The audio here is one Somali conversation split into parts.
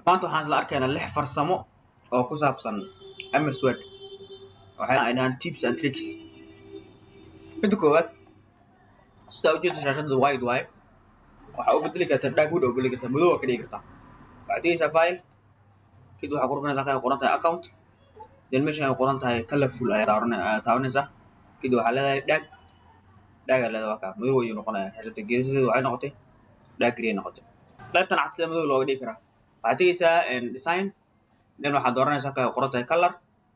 Maanta waxaan isla arkaynaa lix farsamo oo ku saabsan MS Word. Waxay ay dhahaan tips and tricks. Midda koowaad, sidaa ujeeda shaashadda white waaye. Waxaa u bedeli kartaa dark mode, u bedeli kartaa madow, waa ka dhigi kartaa. Waxaad tegeysaa File, kadib waxaa ku dhufanaysaa halkan ay qoran tahay Account, then meeshan ay qoran tahay Colorful ayaa taabanaysaa. Kadib waxaa leedahay dark, dark ayaa leedahay. Waa kaa, madow ayuu noqonayaa. Shaashadda geesaheedu waxay noqotay dark grey noqotay. Qaybtan cad sida madow looga dhigi karaa? Waxaad tegeysaa Design, then waxaad dooranaysaa halka ay qoran tahay Color,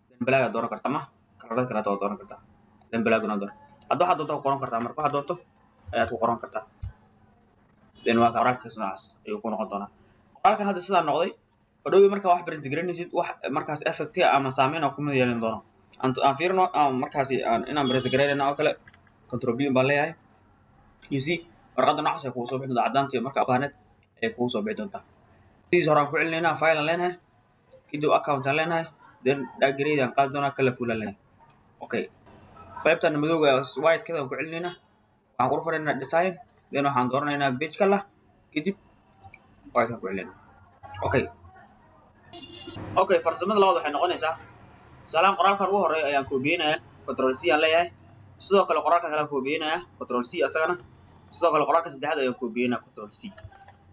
then black aad dooran kartaa ama colorada kaleeto waad dooran kartaa, then black una dooran. Hadda waxaad doonto ku qoran kartaa, marka waxaad doonto ayaad ku qoran kartaa. Then waa ka, qoraalkaas noocaas ayuu ku noqon doonaa. Qoraalkan hadda sidaa noqday, hodhowdi markaa wax print garanaysid, wax markaas effect ama saameyn oo kuma yeelan doono. Aan fiirino markaasi aan inaan print garaynayna oo kale. Control P baan leeyahay. You see, warqadda noocaas ay kugu soo bixi doontaa, caddaantii marka abaaneed ay kugu soo bixi doontaa. Sidiis hore aan ku celinaynaa. File aan leenahay, kadib Account aan leenahay, then dark grey aan qaadi doonaa, Colorful aan leenahay. Okay, qaybtan madowga, white kada aan ku celinaynaa. Waxaan ku dhufanaynaa Design, then waxaan dooranaynaa Page Color, kadib white aan ku celinaynaa. Okay, farsamada labaad waxay noqonaysaa, tusaalahan qoraalkan ugu horeeya ayaan koobiyeynayaa, Control C aan leeyahay. Sidoo kale qoraalkan kale aan koobiyeynayaa, Control C asagana. Sidoo kale qoraalka saddexaad ayaan koobiyeynaya, Control C.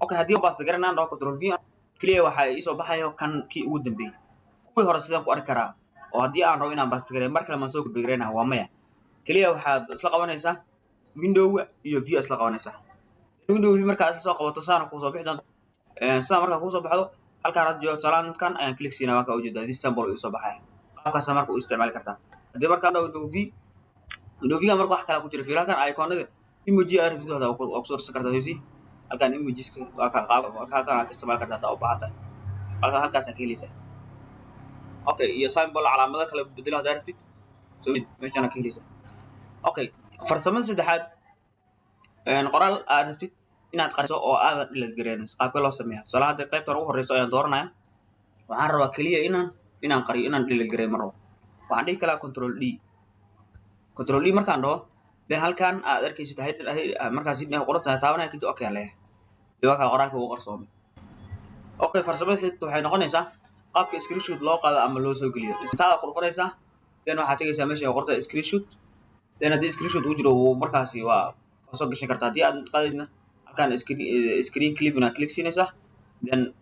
Okay, haddii paste garanaan dhaho Control V keliya, waxaa iisoo baxayo kan kii ugu dambeeyey. Kuwii hore sidaan ku arki karaa? Oo haddii aan rabo inaan paste gareyn, mar kale maan soo copy gareynaa? Waa maya. Keliya waxaad isla qabanaysaa Windowga iyo V isla qabanaysaa. Window V markaa isla soo qabato, saana kusoo bixi doonto. Sidaa markaa kusoo baxdo, halkaan hadda joogo, tusaalahan midkan ayaan click siinaa. Waa kaa, ujeedaa, this symbol uu soo baxaya. Qaabkaasa marka u isticmaali kartaa. Haddii markaan dhaho Window V, Window V-ga marka wax kale ku jira. Fiir halkan iconada, emoji aad rabtid waa kusoo dirsan kartaa. You see, halkan emojiska waa ka qaab halkan aad ka isticmaali kartaa haddaa u baahan tahay. Halkan halkaasaa ka heleysaa. Okay, iyo symbol, calaamado kala bedelo haddaa rabtid, so meeshaan ka heleysaa. Okay, farsamada saddexaad, qoraal aad rabtid inaad qariso oo aadan delete gareynayso, qaabka loo sameeya? Tusaale, hadda qaybtan ugu horeyso ayaan dooranaya. Waxaan rabaa keliya inaan qariyo, inaan delete gareyn ma rabo. Waxaan dhihi karaa Control D. Control D markaan dhaho, then halkan aad arkaysid markaas hidden ay qoran tahay taabanaya, kadib okay aan leeyahay. Dee waa kaa, qoraalka ugu qarsoomay. Okay, farsamada xigta waxay noqonaysaa qaabka screenshot loo qaado ama loo soo geliyo. Saada ku dhufanaysaa, then waxaad tegaysaa meesha ay qorta screenshot. Then haddii screenshot uu jiro, wuu markaasi waa soo gashan kartaa. Haddii aad qaadaysna, halkan screen clip inaad click siinaysaa, then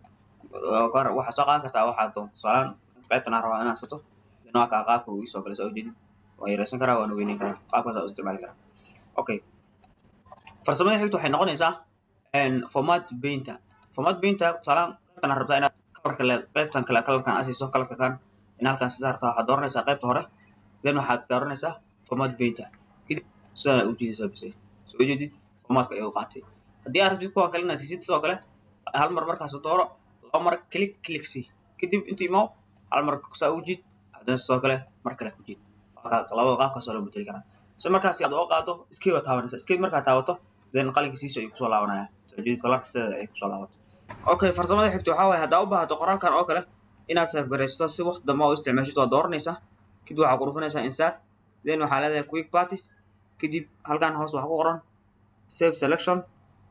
waxaad soo qaadan kartaa waxaad doonto. Tusaalaan qaybtan aan rabaa inaan sato, then waa kaa, qaabka uu iisoo galay. Soo ujeedid, waan yareysan karaa, waan weyneyn karaa, qaabkaas aan u isticmaali karaa. Okay, farsamada xigta waxay noqonaysaa format painter. Format painter, tusaalaan qaybtan aan rabtaa inaad colorka leed, qaybtan kale colorkan aad siiso, colorka kan in halkan si saartaa. Waxaad dooranaysaa qaybta hore, then waxaad dooranaysaa format painter, kadib sidaan u jiidaysaa bise. Soo ujeedid, formatka ayuu qaatay. Haddii aad rabtid kuwan kale inaad siisid, sidoo kale hal mar markaas dooro, laba mar click click sii, kadib inta imow, hal mar saa u jiid, haddana sidoo kale mar kale ku jiid. Labada qaabkaas waa loo bedeli karaa. Si markaas aad uga qaado, Escape aad taabanaysaa. Escape markaad taabato, then qalinka siiso ayuu kusoo laabanaya. Soo jeedid, falarta sideeda ay kusoo laabato. Okay, farsamada xigta waxaa waaye, haddaa u baahato qoraalkan oo kale inaad save garaysato si waqti dambe u isticmaashid, waa dooranaysaa, kadib waxaa ku dhufanaysaa Insert, then waxaa leedahay Quick Parts, kadib halkan hoos waxaa ku qoran Save Selection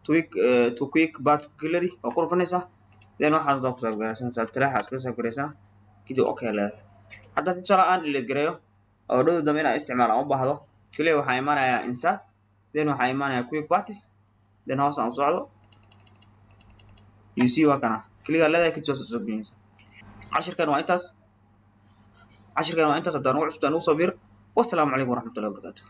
to Quick Part Gallery, waa ku dhufanaysaa. Then waxaad ku save garaysanaysaa, talaaxa iska save garaysana, kadib okay leedahay. Hadda tusaale aan delete gareeyo oo dhow dambe inaan isticmaal aan u baahdo, keliya waxaa imaanayaa Insert, then waxaa imaanayaa Quick Parts, then hoos aan u socdo. You see, waa kana, keligaa leedahay, kadib saas soo gelinaysa. Cashirkan waa intaas. Cashirkan waa intaas. Haddaan ugu cusubtaan, ugu soo biir. Wassalaamu calaykum waraxmatullahi wabarakaatu.